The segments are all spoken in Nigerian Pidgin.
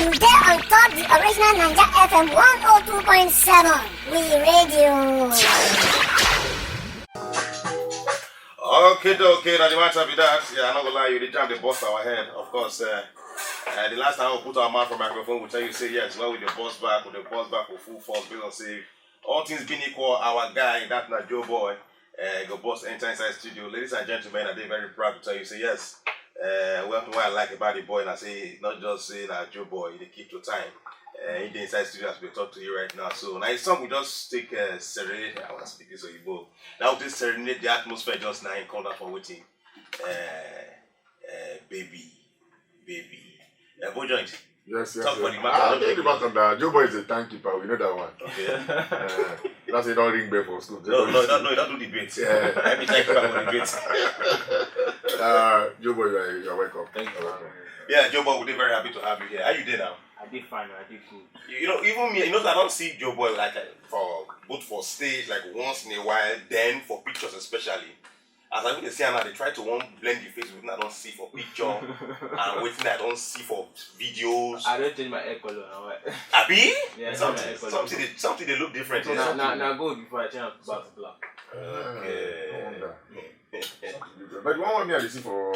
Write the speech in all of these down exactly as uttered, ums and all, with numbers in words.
You dey on top the original Naija F M one oh two point seven. We radio. Okay, okay, now the matter be that. Yeah, I'm not gonna lie, you the jam they bust our head. Of course, uh, uh, the last time we put our mouth for microphone, we tell you say yes. Well, with the boss back, with the boss back with full force, because say all things being equal, our guy, that na Joe boy, uh, go boss enter inside studio. Ladies and gentlemen, I dey very proud to tell you say yes. Uh, well, what I like about the boy, and I say not just say na Joe boy, he dey keep to time. Uh, he dey inside studio as we talk to you right now. So now his song we just take uh, serenade. I want to speak this Oyibo. Now this serenade the atmosphere just now in corner for waiting. Uh, uh, baby, baby. Uh, Boy Joint. Yes, yes. Talk yes. for the matter, Ah, don't take take the back on that. Joe Boy is a timekeeper. We know that one. Okay. Uh, that's why you don't ring bell for school. No, no, no, no, don't do debate. Yeah. Let me thank you for debate. Uh, Joe Boy, you are, you are welcome. Thank you. Yeah, Joe Boy, we're very happy to have you here. How you doing now? I did fine, I did good. You, you know, even me, you know, I don't see Joe Boy like uh, for both for stage, like once in a while, then for pictures especially. As I even dey see am now, they try to one blend the face with wetin I don't see for picture and wetin I don't see for videos. I don't change my hair color now. What? Abi? Yeah, something, yeah, yeah. something, they, something they look different. So Yeah, now, something now, they- now gold before I change back to black. No Okay. wonder. But the one wey me I dey see for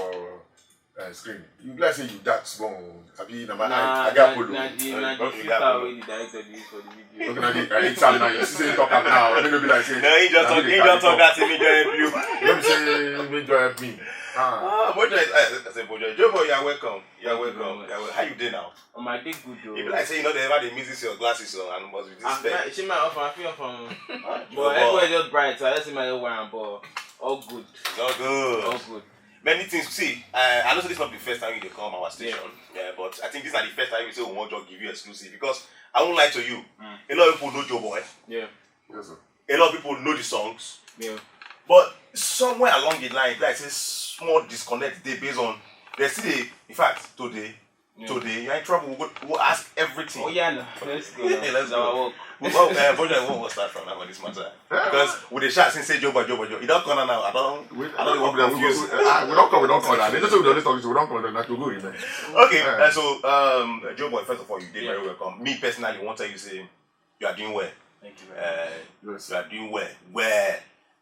uh, screen, you be like say you dark small. Abi na my Nah, eye, I na, get polo. na the na the Okay, filter okay. Wey the director dey use for the video. Okay, na the I need some now. You see say talk am now. Make no be like say. No, he just na talk. me He dey just talk carry that thing. He just help you. Let me say, make joy help me. Ah, Ah, Boy Joy, I, I say Boy Joy. Joe Boy, you are welcome. You are Thank you welcome. very You are wel- How you doing now? Um, I did good though. If like say you know they ever dey miss this your glasses on and must be this Ah, thing. na- she might offer, I feel offer. Ah, But Joe everywhere Boy. Just bright, so I just see my one, but all good, It's all good. All good. Many things. See, I, I know say this not the first time you dey come our station. Yeah, but I think this is the first time we say we want to give you exclusive because I won't lie to you. Mm. A lot of people know Joe Boy. Yeah, yes, sir. A lot of people know the songs. Yeah. But somewhere along the line, like say small disconnect dey based on they still dey. In fact, today, Yeah. today you're in trouble. We'll, go, we'll ask everything. Oh yeah, no. Let's go. Yeah, let's Our go. Work. Well, uh, Boy Joy, what was that from now for this matter? Because with the shot since say Joe Boy, Joe Boy, Joe, you don't come now. I don't. We, I don't we, confuse. we, we, ah, we don't come, we don't come. They just say we don't talk, we don't come. That's too good. Okay, uh, so um, Joe Boy, first of all, you did Yeah. Very welcome. Me personally, want to tell you say you are doing well. Thank you very much. Uh, Yes. you are doing well, well,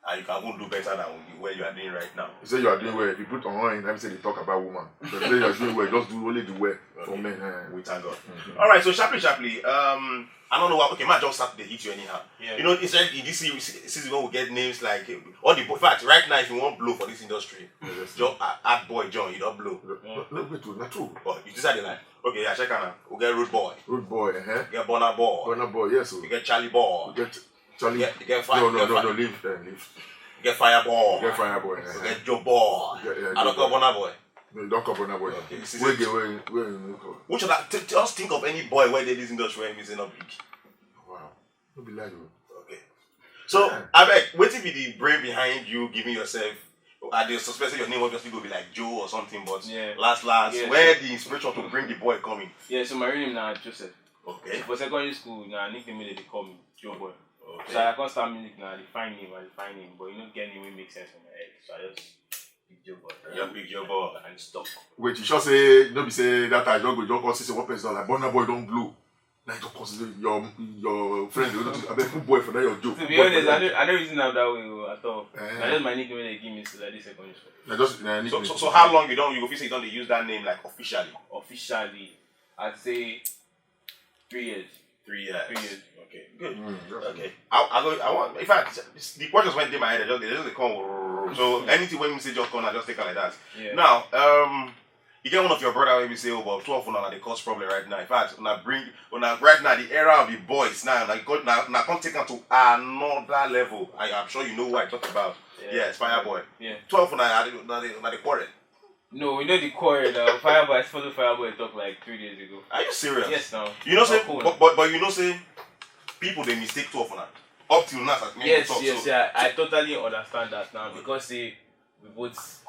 and you can even do better than the way you are doing right now. You say you are doing well. If you put on, let me say they talk about woman. So say you are doing well. Just do only the well for Okay. men. Eh. We thank God. All right, so sharply, sharply. Um, I don't know what. Okay, my job start to hit you anyhow. Yeah. You know, it's like in this series, season when we get names like uh, all the. In fact, right now, if you want blow for this industry, Yes. John, uh, Art Boy John, you don't blow. No, no, wait, not true. Oh, you decide the line. Okay, yeah, check out. We get Rude Boy, Rude boy, eh? we get Bonner Boy, Bonner boy, yes. Oh. we get Charlie Boy, Get we Charlie. get, we get Fire, No, we no, get no, Fire, no, leave, eh, leave. we get Fire Boy, Get fire boy, we eh? get Joe Boy. Yeah, yeah, I Joe don't call Boy. Bonner Boy. No, you don't call Bonner boy. Okay, this is Wait, it. wait, wait, wait. Which of that? T- just think of any boy where they this industry where we say not big. Wow. No be lie, oh. Okay. So, Yeah. I beg, what if be the brain behind you giving yourself? I dey suspect say your name obviously go be like Joe or something, but Yeah. last, last, Yeah. Where the inspiration to bring the boy coming? Yeah, so my real name na Joseph. Okay. For secondary school, na nickname wey dem dey call me, Joe Boy. So Okay. I come start music now, I dey find name, I dey find name, but you know get name wey make sense for my head. So I just pick Joe Boy. Your big Joe Boy. And stop. Wait, you sure say no be say that time you go just come see say one person like Bonner boy don't blow. Now you just come see say your your friend dey go to abeg put boy for that your Joe. To be Boy honest, for I that. don't, I don't reason am that way. Oh, at all. Eh. Na just my nickname wey dem give me since I dey secondary school. Na just na So, nickname. So, so how long you don't you go feel say you don't dey use that name like officially? Officially, I'd say three years. Three years. Three years. Okay. Good. Mm, that's Okay. I, I go. I want. In fact, the questions went in my head. They just, they just come. So anything when you say just come, I just take it like that. Yeah. Now, um, you get one of your brother when you say, oh, but two of them are the cause problem right now. In fact, when I bring, when I right now the era of the boys now, now you got now, now come take them to another level. I am sure you know what I talk about. Yeah. Yes, Fireboy. Yeah. Two of them are the, are the, are the quarrel. No, we know the quarrel. Uh, Fireboy, I follow Fireboy talk like three days ago. Are you serious? Yes, now. You know say, Of course. but, but but you know say, people they mistake two of them. Up till now, as many Yes, talk, yes, so. Yeah. I totally understand that now because say we both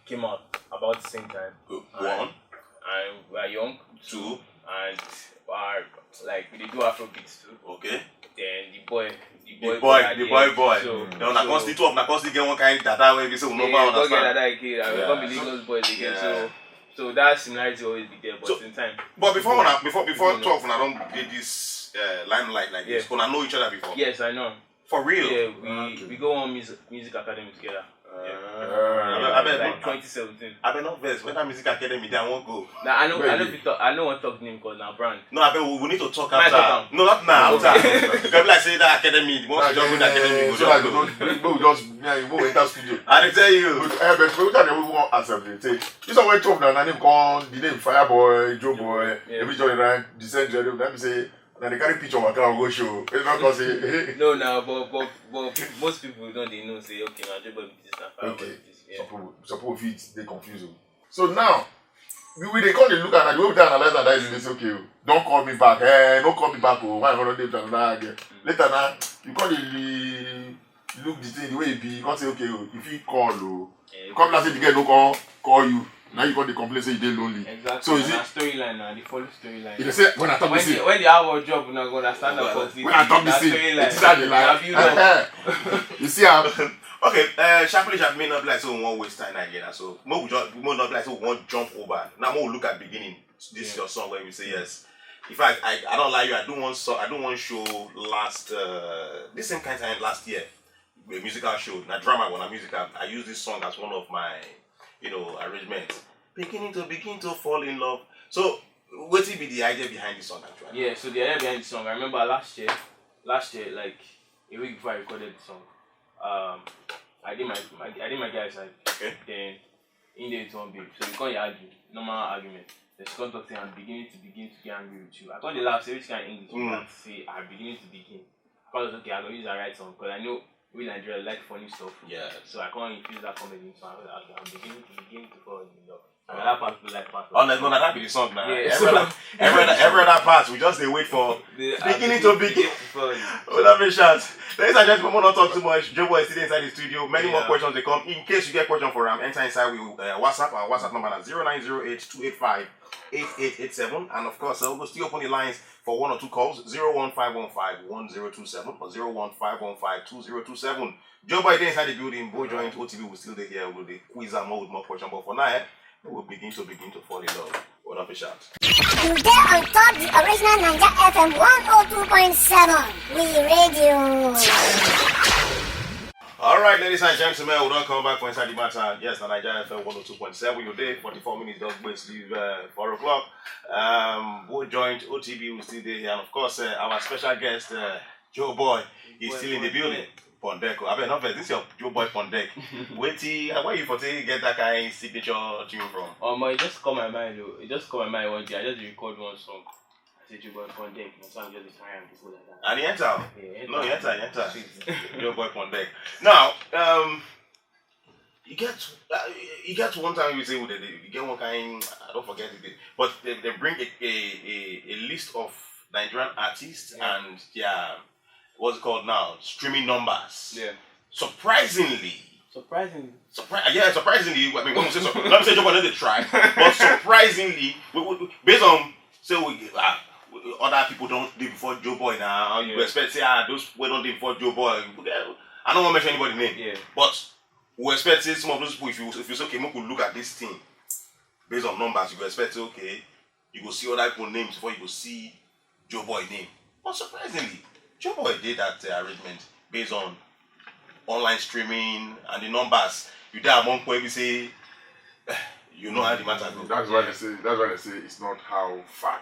came out about the same time. Go And- on. And we are young Two. and we are like we dey do Afrobeats too. Okay. Then the boy, the The boy, boy, brother the dey boy, there. boy. So, Now, na so, come still two of, na come still get one kind data where we say we no yeah, back we go get understand. that guy kid. I will Yeah. come be Lagos boy again. Yeah. So So that similarity always be there, but So- in time. But before Yeah. una, before before Yeah. Twelve una don dey this uh, limelight like this, Yeah. una know each other before. Yes, I know. For real. Yeah, we Okay. we go on music music academy together. Uh, I bet- I bet- Like twenty seventeen. I bet not vex when that music academy dey, I wan go. Now I know Where I you know dey? if you talk, I know what talk name cause na brand. No, I bet we, we need to talk Can I after. talk am? No, not now. Okay. After. Because like say that academy, once you just go the academy, you go so like just go. don't bring go enter studio. I dey tell you. But eh, but we can even wan accept the take. This one wey Twelve na na name come the name Fireboy, Joe Boy, Yeah. every joy right, the same journey. Let me say, na dey carry picture waka go show. It's not cause say, No, na but but but most people don dey know say okay na Joe Boy be this na Fireboy Okay. be this. Yeah. Some people, some people fit dey confused o. So now, we, we dey come dey look at the way we dey analyze and that is say okay o. Don't call me back. Eh, don't call me back o. Why I gonna dey with another girl? Later now, you come dey look the thing the way e be. You come say okay o, you fit call o. Eh, You come like say the girl no come call you. Now you come dey complain say you dey lonely. Exactly. So is Na it? Storyline na the follow storyline. You dey say when I talk When this the thing, when the hour job una go understand am for this. when I talk this Na thing, storyline. it is how the Na build up. line. You see am? Okay, uh, sharply sharp may not be like say we wan waste time again. So mo we just mo not be like say we wan jump over. Now mo we look at beginning. This Yeah. Your song where we say yes. In fact, I, I don't lie you. I Do one song. I do one show last uh, this same kind of time last year. A musical show. Now drama one. A musical. I use this song as one of my you know arrangements. Beginning to begin to fall in love. So what be the idea behind this song actually? Yeah, so the idea behind the song, I remember last year, last year, like a week before I recorded the song, um, I did my, my I did my guy side. Okay. Then in there with one babe, so we can't argue, normal argument. Then she come talk say I'm beginning to begin to get angry with you. I can't laugh, say which kind of English you Mm. want to say I'm beginning to begin. I was okay, I'm gonna use the right song because I know we Nigeria like funny stuff. Yeah. So I can't infuse that comedy. So I was like, okay, I'm beginning to begin to fall in love. And that part people like part. Oh no, no, that be the song now. Yeah, every, so- other, every, other, every other part, we just dey wait for The- beginning uh, to begin. to fall in. Hold up a chance. There is a gentleman not talk too much. Joe Boy is still inside the studio. Many more Yeah. Questions they come. In case you get question for him, enter inside with uh, WhatsApp. Our WhatsApp number is zero nine zero eight two eight five eight eight eight seven. And of course, uh, we'll still open the lines for one or two calls. Zero one five one five one zero two seven or zero one five one five two zero two seven. Joe Boy dey inside the building. Boy joint O T V will still dey here. We'll dey quiz am more with more question. But for now, eh, we'll begin to begin to fall in love. Hold up a chance. You dey on top the original Naija F M one oh two point seven. We radio. All right, ladies and gentlemen, we don't come back for inside the matter. Yes, na Naija F M one oh two point seven. You dey forty-four minutes. Don't wait leave uh, four o'clock. Um, we joined O T B. We still dey here, and of course, uh, our special guest, uh, Joe Boy, is Boy still in the Pondek. Building. Pondek. I mean, not this your Joe Boy Pondek. Wait, uh, where you for take get that kind of signature tune from? Um, it just come my mind though. It just come my mind one day. I just record one song. I said, "Joe Boy Pondek." My song just dey carry am dey go like that. And he enter. Yeah, No, he enter, he enter. Sweet. Joe Boy Pondek. Now, um, you get uh, you get one time you say with the you get one kind I don't forget the day, but they, they bring a, a, a, a list of Nigerian artists Yeah. And their what's it called now streaming numbers. Yeah. Surprisingly, Surprisingly. Surpri- yeah, surprisingly, I mean, when we say, sur- let me say, Joe Boy no dey try, but surprisingly, we, we, based on say we, ah, we- other people don't dey before Joe Boy now, you Yeah. Expect say ah those wey don dey before Joe Boy. I don't want to mention anybody name, Yeah. But we expect say some of those people, if you if you say okay, make we look at this thing based on numbers, you go expect say okay, you go see other people names before you go see Joe Boy name. But surprisingly, Joe Boy did that uh, arrangement based on online streaming and the numbers. You dey among people wey be say you know how the matter go. That's why they say. That's why they say it's not how far,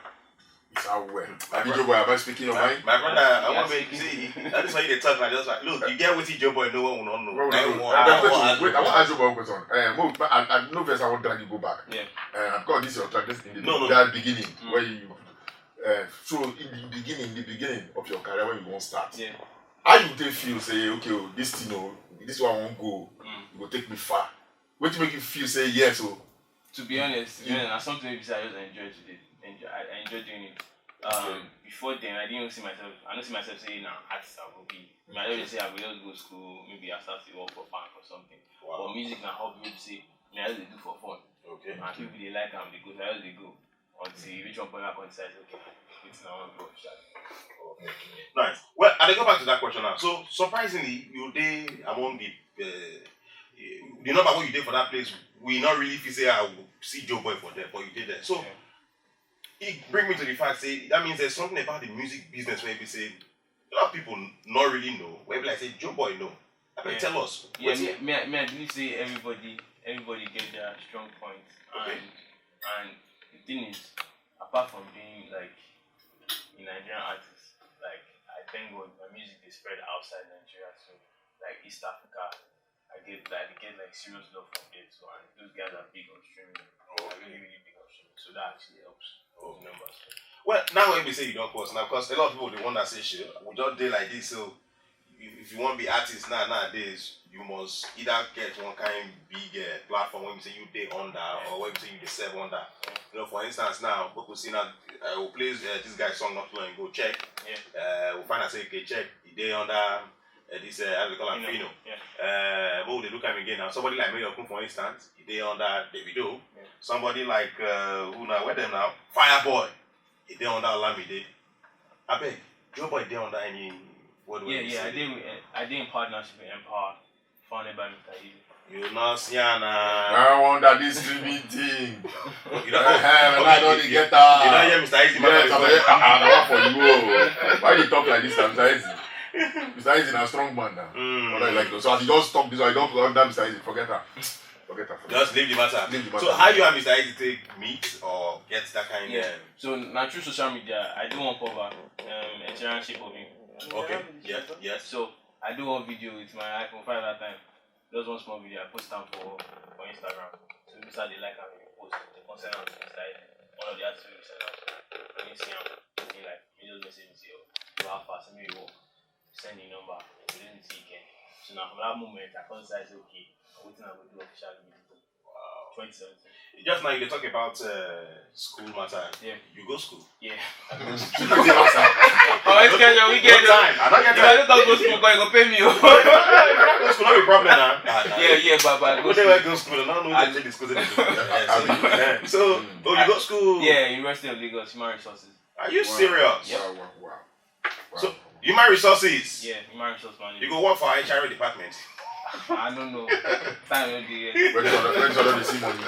it's how well. Abi Joe Boy, am I speaking your mind? My brother, I want Yes. Make you see. That is why you dey talk like just like look, you get wetin Joe Boy know what we don't know. Well, That well, one- well, that wait, one- wait, I want to ask you one question. Uh, Mo, but I, I know first I want to drag you go back. Yeah. Uh, I've got this your track this in the No, no. that beginning Mm. where you. Uh, so in the beginning, in the beginning of your career when you wan start, Yeah. How you dey feel say okay oh this thing oh this one wan go Mm. e go take me far? Wetin make you feel say yes oh? To be honest, Yeah. yeah, na something wey be say I just enjoy today. Enjoy, I I enjoy doing it. Um, before then, I didn't even see myself. I don't see myself saying na artist I go be. I mean, I don't say I go just go school. Maybe I start to work for bank or something. But music na hobby wey be say me I just dey do for fun. Okay. And people dey like am, dey go, so I just dey go. Until reach one point I come decide say okay, wetin I wan do officially. Nice. Well, I dey go back to that question now. So surprisingly, you dey among the uh, The number wey you dey for that place, we not really feel say I will see Joe Boy for there, but you did there. So it bring me to the fact say that means there's something about the music business where you say a lot of people not really know. Where be like say Joe Boy know. I mean, Yeah. tell us. Yeah, Wetin- me, me, I- me, I believe say everybody, everybody get their strong points, Okay. and and the thing is, apart from being like a Nigerian artist, like I thank God my music is spread outside Nigeria, so like East Africa, I get like I get like serious love from there too, and those guys are big on streaming. They're really, really big on streaming, so that actually helps the numbers. Well, now when we say you don't post now, because a lot of people they wonder say shit, we don't day like this, so if, if you want to be artist now nowadays, you must either get one kind big uh, platform when we say you day under or when we say you dey serve under. You know, for instance, now we could see now uh, we play uh, this guy's song not long ago. Check. Yeah. Uh, we find out say okay, check. He day under uh, this uh, how do they call him Fino. Fino. Yeah. Uh, but we dey look at him again now. Somebody like Mayor Kun, for instance, he day under Davido. Yeah. Somebody like uh, who now? Where them now? Fireboy. He day under Olamide. I beg, Joe Boy day under any. What do Yeah, we yeah, I say? did with, I did in partnership with Empire, founded by Mister Easy. You know, Sienna. I want that this streaming thing. You know, Eh, I don't dey get you don't am. hear Mister Easy Yes, man. I say, ah, na one for you. Oh. Why you talk like this, Mister Easy? Mister Easy na strong man now. Mm. What I like, so as you just talk this, I don't under Mister Easy. Forget her. Forget her. Forget Just leave the matter. Leave the So matter. How you and Mister Easy take meet or get that kind Yeah. of? So now through social media, I do one cover, um, Ethereum Shape of You. Okay. Yes. Yes. So I do one video with my iPhone five that time. Just one small video, I post them for for Instagram. So people start they like and they post, they come send am to Mister Easy. One of the artists we send am to, when you see him, he like, he just message me say, oh, you have fast, me you work. Send the number, we didn't see again. So now from that moment, I come decide say, okay, wetin I go do officially with it. Twenty seventeen. Just now you dey talk about uh, school matter. Yeah. You go school. Yeah. Wetin matter? Oh, it's kind of No weekend. time. I don't get If I time. don't talk go school, boy, you go pay me. Oh. If you go school, no be problem now. Ah, nah. Yeah, yeah, but but Go there where go school. No, no, I- they take the school. They do. Yeah, so, yeah. So, oh, you go school. Yeah, University of Lagos, Human Resources. Are you serious? Yep. Wow, wow, wow. So, human resources. Yeah, Human Resource Management. You go work for H R department. I don't know. Time will be here. When you don't see money.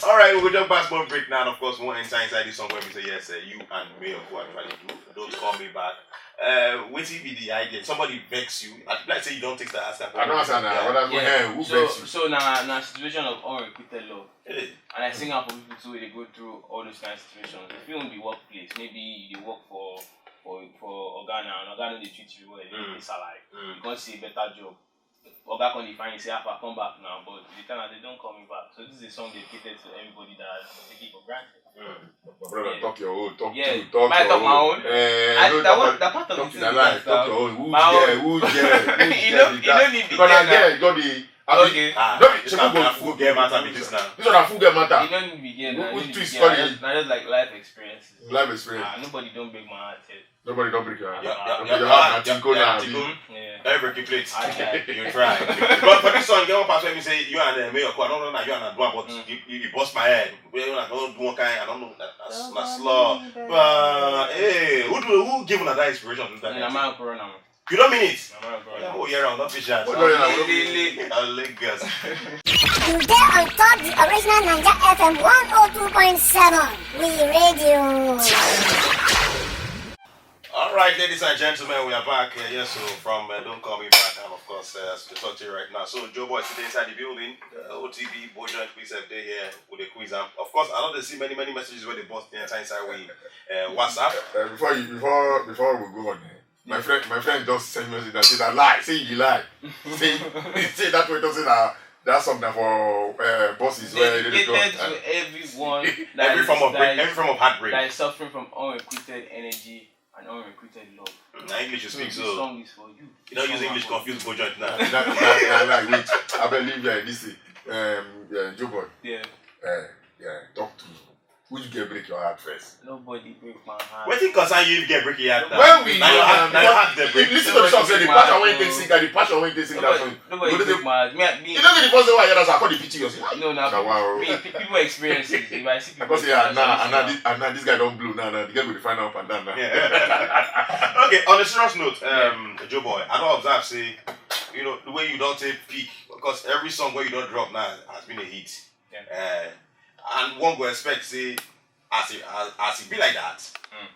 All right, we go jump back one break now. And of course, we won't enter inside this song where we say yes, uh, you and me or who actually do. Don't call me back. Uh, what if be the idea? Somebody vex you. I like say you don't take the ask. I don't answer now. What I Yeah. Hey, who so vex you? so now now situation of unrequited love. Hey, And I sing out for people too, they go through all those kind of situations. If you in the workplace, maybe you dey work for for for Oga now, and Oga no dey treat you well, you Mm. dey salary. Mm. You can't see a better job. Oga come dey find you say, "Alpha, come back now," but the time that they don't call me back. So this is a song dedicated to everybody that has taken it for granted. mm. My brother, Yeah. Talk your own. Talk Yeah. you. Talk Might your talk my own. Own. Eh, I, no, that no, one, but that part of talk the to thing the is lie. that, Talk uh, your own. Who's my there? own. Who's there? Who's You there? don't- you Because don't I need get to got the. Okay. Ah, This don't be is check who not go a full game matter be this now. This one a full game matter. You don't need to begin. Who, I who need twist to call begin. I it? Just, I just like life experience. Life experience. Ah, nobody don't break my heart yet. Nobody don't break your heart. Yeah, yeah, Don't yeah, break your yeah, heart. yeah, Nothing go yeah, now. Tigo. Abi. Yeah. Don't break your plate. I try. You try. But for this song, get one part where you say you and uh, Mayor Ko, I don't know now you and Adua, but Mm. you, you, you bust my head. Where you don't do one kind, I don't know that that's not slow. But hey, who do who give una that inspiration to do that? And I'm out corona. You don't mean it. I'm out Yeah, corona. oh yeah, I'm not fish out. What do you know? Lele. Uh, Lagos. You dey on top the original Naija F M one oh two point seven. We radio. All right, ladies and gentlemen, we are back. Uh, yes, so from uh, Don't Call Me Back, and of course, uh, as we talk to you right now. So, Joe Boy today inside the building. Uh, O T V, Boy Joint Quiz, uh, day here with the quiz. Um, of course, I don't see many, many messages where they bust the entire inside we uh, WhatsApp. Uh, before you, before before we go on, eh, my friend, my friend just send me message that say that lie, say you lie, say say that way don't say that that song that for uh, bosses where they Dedicated don't. to everyone. that Every is- form of that break, is- every form of heartbreak. That is suffering from unrequited energy and unrequited love. Now English you So speak this so. Song is for you. You don't use English confuse Boy Joint now. That, that, that, that, wait, I believe uh, this thing. Um, yeah, Joe Boy. Yeah. Uh, yeah, talk to me. Who you get break your heart first? Nobody break my heart. What thing concern you if you get break your heart now? When we Now your know heart, that- now your heart dey break. Listen to the song, say the passion when you take singer, the passion when you take singer. Nobody, Song. nobody You know break the- my heart. Me, I- me, you know the first way I hear that song, I call the pity yourself. No, now Now, wow. Me, pe- people experiences. If I see people, I go say, ah, experiences, nah, I and now see this, and now this guy don't blow now, now the guy go dey find out and down now. Okay, on a serious note, um, Joe Boy, I don't observe say, you know, the way you don't take peak because every song wey you don drop now has been a hit. Yeah. Uh, and one go expect say as e as, as e be like that, mm.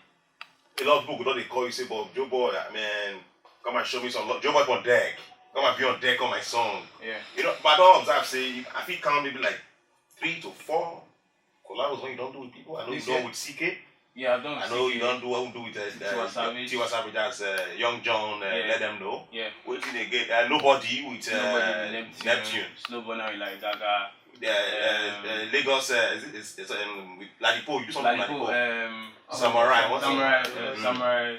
A lot of people go don dey call you say, "But Joe Boy, ah, man, come and show me some love. Joe Boy on deck. Come and be on deck on my song." Yeah. You know, but I don observe say I fit count maybe like three to four collabos when you don do with people. I know you don with C K. Yeah, I've done with I know C K. You don do what we do with uh, Tiwa Savage. Tiwa Savage, that's uh, Young John, uh, yeah. Let Them Know. Yeah. Wetin again? Uh, Nobody with uh, Nobody with Neptune. Neptune. Slow Burn Out with Lady Gaga. Yeah, uh, um, uh, Lagos, uh, is it, is, is, um, with Ladipoe, you do something Ladipoe, Ladipoe. Um, Samurai, what's Samurai, uh, mm. Samurai.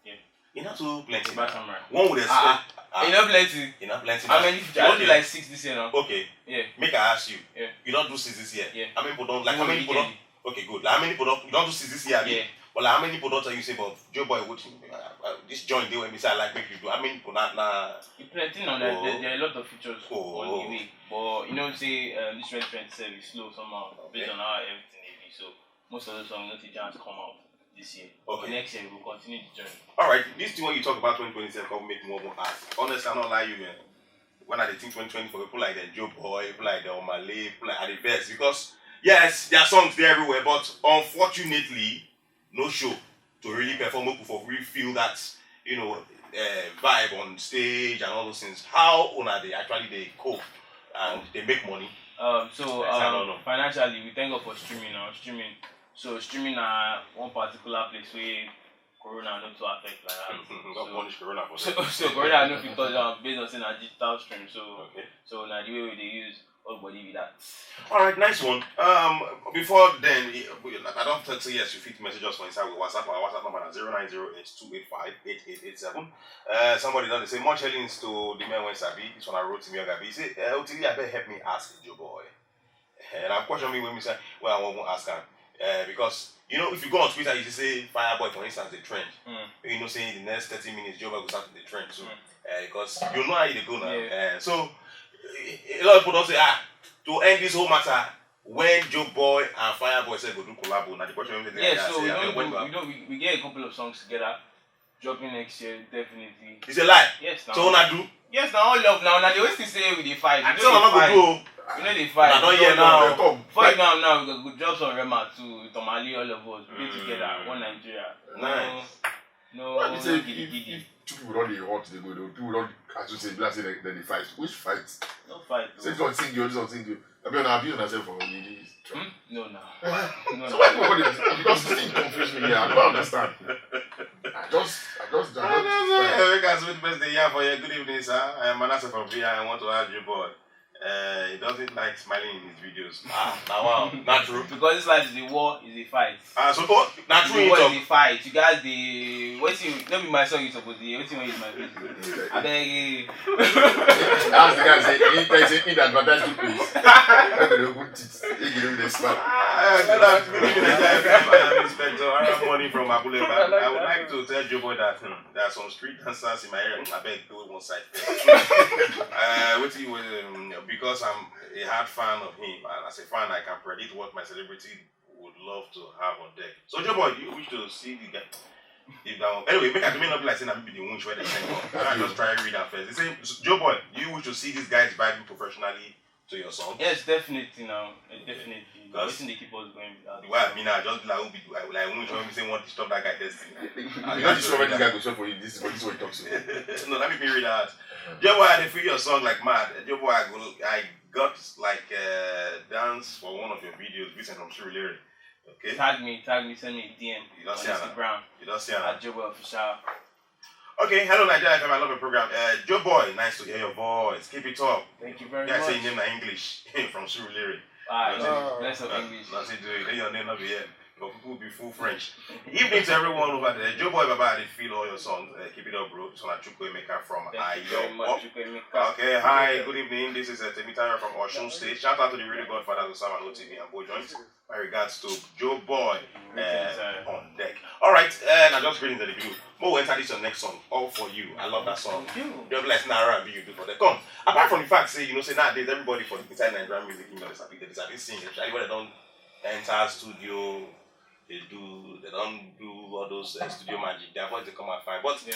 Yeah. You not too plenty. Samurai. One would expect. Ah, ah, you know plenty. You know plenty. How many? I don't do like six this year now. Okay. Yeah. Make I ask you. Yeah. You don't do six this year. Yeah. How many people don't like? How many people don't? Okay, good. Like, how many people don't? You don't do six this year. Yeah. But like, how many people don't tell you say, "But Joe Boy, what uh, uh, this joint dey wey me say I like make you do"? How many people not? Nah. It plenty now. There, there, there are a lot of features on the way. But you know, say um, this twenty twenty-seven is slow somehow based on how everything is. So most of the songs no fit just come out this year. Okay. But next year we will continue the journey. All right, this thing when you talk about twenty twenty-seven come make more more ask. Honestly, I don't lie you, man. When I dey think twenty twenty-four, people like the Joe Boy, people like the Omale, people like Adivest, because yes, their songs there everywhere, but unfortunately, no show to really perform up for really feel that you know uh, vibe on stage and all those things. How una dey actually dey cope and they make money? Um, so um, financially, we thank God for streaming now. Streaming. So streaming na one particular place where corona no too affect like that. Don't punish corona for so, that. So corona no fit touch am based on say na digital stream. So okay. So na the way we dey use all body be that. All right, nice one. Um, before then, I don't think so. Yes, you fit message us for inside with WhatsApp. Our WhatsApp number is zero nine zero eight two eight five eight eight eight seven. Uh, somebody don dey say much hailings to the men when sabi. This one I wrote to me, Ogabi. He say, uh, Otili, I beg help me ask Joe Boy. And I question me when we say, well, I won't ask her. Uh, because, you know, if you go on Twitter, you see say Fireboy, for instance, the trend. Mm. You know, saying the next thirty minutes, Joe Boy will start the trend too. Mm. Uh, because you know how you go now. Yeah. Uh, so, a lot of people don't say, ah, to end this whole matter, when Joe Boy and Fireboy said go do collabo, now the question is, yeah, so we, don't do, we, don't, we, we get a couple of songs together. Dropping next year, definitely. It's a lie. Yes, now. So una do? Yes, now all love now. Now they always say we dey fight. I tell una go do. We no dey fight. I don't hear now. Before you know now, we go drop some Rema too. With Omale, all of us. We be together, one Nigeria. Nice. No, no, no, if two people don dey hot, they go. People don, as you say, black say they dey fight. Which fight? No fight. Say God sing you, this one sing you. I mean, I abuse myself for this. Hmm? No, no. So why people want to, because this thing confuse me here. I don't understand. I just, I just, I don't understand. Make us with best day here for you. Good evening, sir. I am Manasseh from V I. I want to ask you, boy. Uh, he doesn't like smiling in his videos. Ah, now wow, not true. Because this life is a war, is a fight. Ah, so oh, not true. The war is a fight. You guys, the wetin no be my song you suppose dey hear. Wetin wey is my face? I beg you. Ask the guy say, he tell say he dey advertise two place. Make dem open teeth. Make dem dey smile. Ah, good afternoon. I am Inspector Aramoni from Abulegba. I would like to tell Joe Boy that hmm, there are some street dancers in my area. I beg go one side. Uh, wetin you um, because I'm a hard fan of him, and as a fan, I can predict what my celebrity would love to have on deck. So, Joe Boy, do you wish to see the guy? If that one, anyway, make I may not be like saying I'm be the winch where they send up. I just try and read that first. They say, Joe Boy, do you wish to see these guys vibing professionally to your song? Yes, definitely now. Eh, definitely. Because wetin dey keep us going be that. Well, I mean, I just be like, who be like, like winch when we say want to stop that guy destiny. I just discover this guy go shop for you. This is what this one talks about. No, let me read that. Joe Boy, I dey feel your song like mad. Joe Boy, I go, I got like uh, dance for one of your videos, Vincent from Surulere. Okay. Tag me, tag me, send me a D M on Instagram. You don't see her. At Joe Boy Official. Okay, hello Nigeria F M, I love your program. Uh, Joe Boy, nice to hear your voice. Keep it up. Thank you very much. Guys say your name na English from Surulere. Ah, nice of English. Nothing do it. Then your name not be here. But people be full French. Evening to everyone over there. Joe Boy Baba, I dey feel all your songs. Uh, keep it up, bro. This one Chukwuemeka from Ayo. Thank you very much, Chukwuemeka. Okay, hi, good evening. This is uh, Temitayo from Osun State. Shout out to the Radio Godfather, Osama O T V and Bo Joint. My regards to Joe Boy uh, on deck. All right, and I just reading the review. Mo we enter this your next song, All For You. I love that song. Thank you. Just like now, R and B you do for the come. Apart from the fact, say, you know, say nowadays everybody for inside Nigerian music, you know, they sabi, they sabi sing, especially when they don't enter studio, they do, they don't do all those uh, studio magic. Their voice they come out fine. But yeah.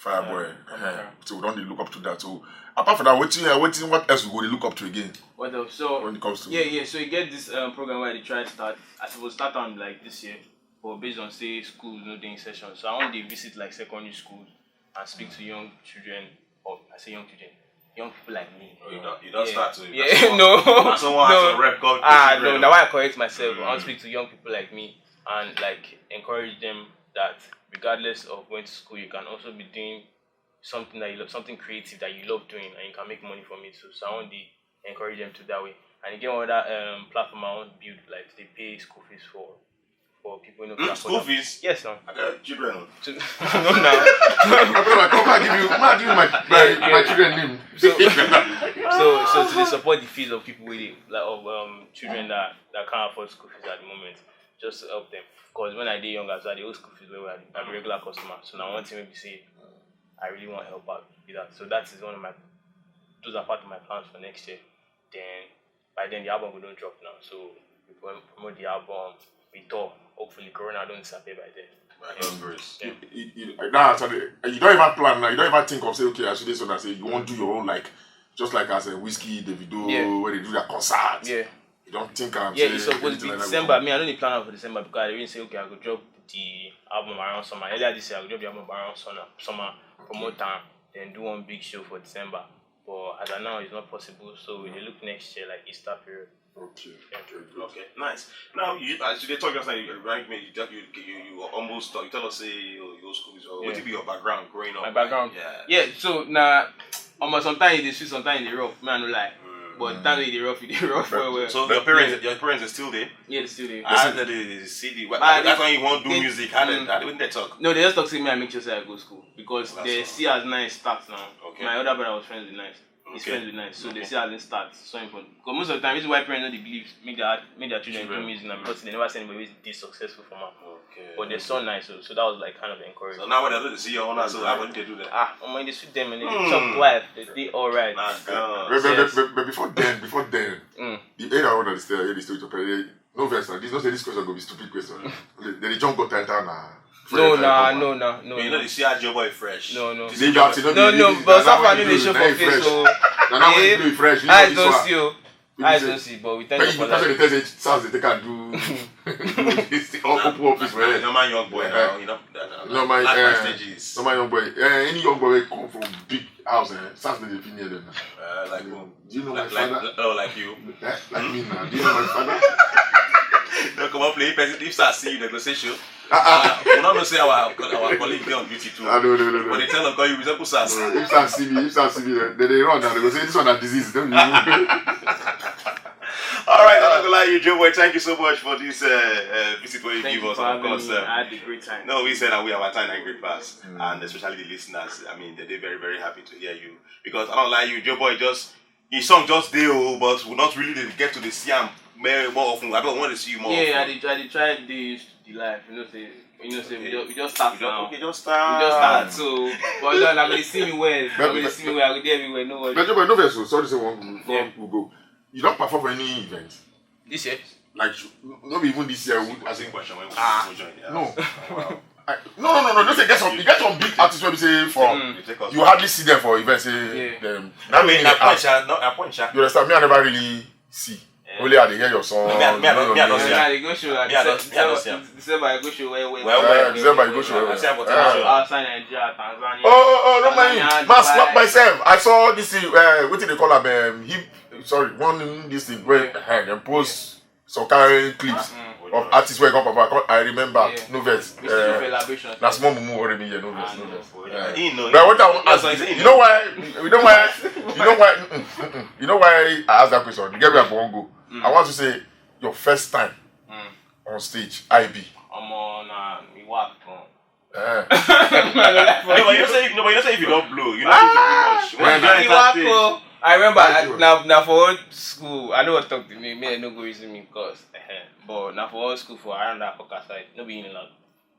Fireboy. Eh, so we don dey look up to that. So apart from that, wetin uh, wetin what else we go dey look up to again? What else? So when it comes to yeah, yeah. So you get this um, program where they try start. I suppose start on like this year, but based on say schools no dey in session, so I wan dey visit like secondary schools and speak to young children. Or I say young children, young people like me. Oh, you don you don yeah. start to. Yeah, no, no, no. Someone has to rep come. Ah, no. That's why I correct myself. Mm. I want to speak to young people like me and like encourage them that regardless of going to school, you can also be doing something that you love, something creative that you love doing, and you can make money from it too. So I want to encourage them to that way. And again, what that um, platform I want to build, like they pay school fees for for people who no fit afford school fees. Yes, now. Children. No, now. Come and give you, come and give you my my, my children name. So, so, so to dey support the fees of people with like of um children that that can't afford school fees at the moment, just to help them. Because when I dey young, as I dey owe school fees, where I be regular customer. So now one thing maybe say I really want help out with that. So that is one of my those are part of my plans for next year. Then by then the album will don't drop now. So we promote the album, we tour. Hopefully Corona don't disappear by then. By God's grace. Yeah. You, you, you, now actually, you don't even plan now. You don't even think of say okay, I should this one. I say you won't do your own like, just like as a Wizkid, Davido, yeah. Where they do their concert. Yeah. You don't think I'm. Yeah, it's supposed to be like December. Me, I don't plan out for December because I didn't say okay, I go drop the album around summer. Earlier this year, I go drop the album around summer, summer promote time, then do one big show for December. But as of now, it's not possible. So we dey look next year, like Easter period. Okay. Okay. Okay. Nice. Now, you, as you dey talk just now, you remind me. You, you, you, you almost talk. You tell us say you, your school is. Yeah. What be your background growing up? My background. Yeah. Yeah. So now, almost sometimes it is sweet, sometimes it is rough. Man, no lie. Mm. But that way it is rough, it is rough well well. So your parents, your parents are still there? Yeah, they still there. Ah, they, they see the. That's why you want to do music. How they, how they, when they talk? No, they just talk to me and make sure say I go school because they see as nice start now. Okay. My older brother was friends with nice. He's friends with nice, so they see as nice start. So important. Because most of the time, this is why parents don't believe make their make their children do music now because they never send anybody who is successful for man. Okay. But they saw nice, so, so that was like kind of encouraging. So now when they see your owner, so how do they do that? Ah, I'm in the street them and they talk life, they, they all right. My God. But, but, but, but before then, before then, mm. The area I want to stay, the street of no vex na this, no say this question go be stupid question. They dey jump go tanta na. No na, no na, no. You know they see how your boy fresh. No, no. No, no, but Safa no dey show for face o. Na now when you fresh, you know this one. Eyes don see o. Eyes don see, but we thank God for life. Person dey tell say SARS dey take am do this thing, open office for here. Normal young boy now, you know. Normal, normal young boy. Eh, any young boy wey come from big house, eh, SARS no dey fit near them na. Like who? Do you know my father? Oh, like you. Eh, like me now. Do you know my father? Dem come out play person. If SARS see you, dem go say show. Uh-uh. We don't know say our our colleague dey on duty too. Ah, no, no, no, no. But they tell them call you resemble SARS. If SARS see me, if SARS see me, they, they run now. They go say this one na disease. Don't you? All right, I'm not gonna lie, you, Joe Boy. Thank you so much for this uh, uh, visit where you give us. Of course, I had a great time. No, we said that we have a time and great pass, and especially the listeners. I mean, they they very very happy to hear you because I don't lie, you, Joe Boy, just his song just dey o, but we not really dey get to dey see am more, more often. I don't want to see you more. Yeah, often. I dey I dey try dey used to the life. You know say you know say we just we just start now. Okay, just start. We just start. So, but no, na go dey see me well. Na go dey see me well. I go dey everywhere. No worry. But no vex o. Sorry, say one we go. You don perform for any event? This year? Like no be even this year. As in question when we join. No. I, no, no, no, no. Don't say get some. You get some big artists wey be say for you hardly see them for events. Say them. I mean, I punch. I punch. You understand? Me, I never really see. Only I dey hear your song. Me, I don't see. Me, I don't see. December I go show where where. Well, well. December I go show. Outside Nigeria, Tanzania. Oh, oh, oh, no mind. Man slap myself. I saw this thing. Uh, what do they call am? Um, hip. Sorry, one this thing where uh, dem post. Some kind clips of artists wey come papa come I remember no vex. Na small mumu worry me here, no vex, no vex. But what I wan ask you, you know why, you know why, you know why, mm, mm, mm, mm. You know why I ask that question? You get where I wan go. I want to say your first time on stage, I B. Omo, na me work gan. Eh. No, but you know say, no, but you know say if you don't blow, you don't need to do much. When you don't enter stage. I remember I, now, now for one school, I know what talk to me, me I no go reason me because, but now for one school for around that Akoka side, no be in love.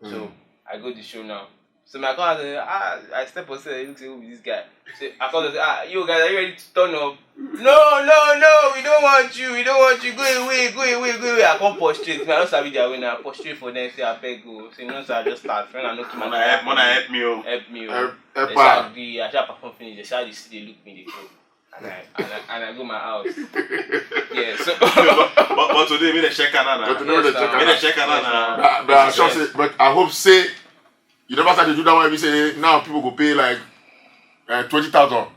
So I go the show now. So my car say, ah, I step on say, look say, who be this guy? Say, I come say, ah, you guys, are you ready to turn up? No, no, no, we don't want you, we don't want you, go away, go away, go away. I come prostrate, man, I don't sabi their way now, prostrate for them, say, I beg go, say, no, sir, just start, when I know, come on, help, man, help me, oh. Help me, oh. Help, help. They start the, I shall perform finish, they start the, they look me, they go. And I, and I, and I go my house. Yeah, so. But, but, but today, me the check and But today, me the check and Yes, sir. Me the check and Yes, sir. But, but I sure Yes. say, but I hope say you never start to do that one. We say now people go pay like uh, twenty thousand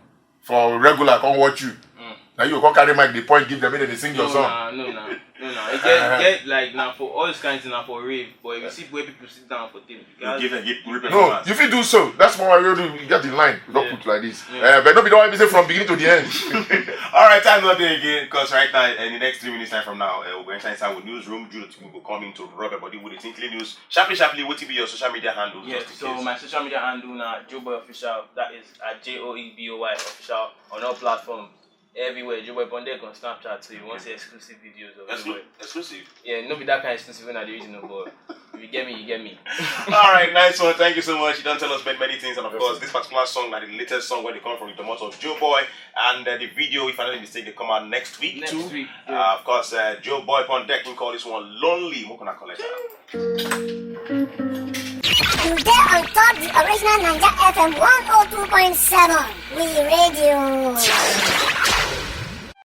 for regular, come watch you. Now you go come carry mic, the point give them, make they sing your No, song. Nah, no, nah, no, nah. It get, Uh-huh. get like now for all these kinds of now for rave, but if you see where people sit down for things, You give them, give real No, performance. You fit do so. That's why you do. You get the line. You don't Yeah. put like this. Yeah. Uh, but no be the one we say from beginning to the end. All right, time not there again, because right now, in the next three minutes time from now, uh, we're entering inside with newsroom. Jude will come in to rub everybody with the tinkling news. Sharply, sharply, what will be your social media handles? Yes, Just in so case. My social media handle now, Joeboy Official. That is at J O E B O Y Official on all platforms. Everywhere, Joeboy Bondek on Snapchat, so you want to see exclusive videos of Exclu- Joeboy. Exclusive. Yeah, no be that kind of exclusive when I do it, you know, but if you get me, you get me. All right, nice one. Thank you so much. You don't tell us many, many things, and of course, this particular song, like the latest song where they come from, the motto of Joeboy, and uh, the video, if I'm not mistaken, they come out next week Next too. week, yeah. Uh, of course, uh, Joeboy Bondek can call this one "Lonely." What can I call it? You there on top the original Naija F M one oh two point seven. We radio.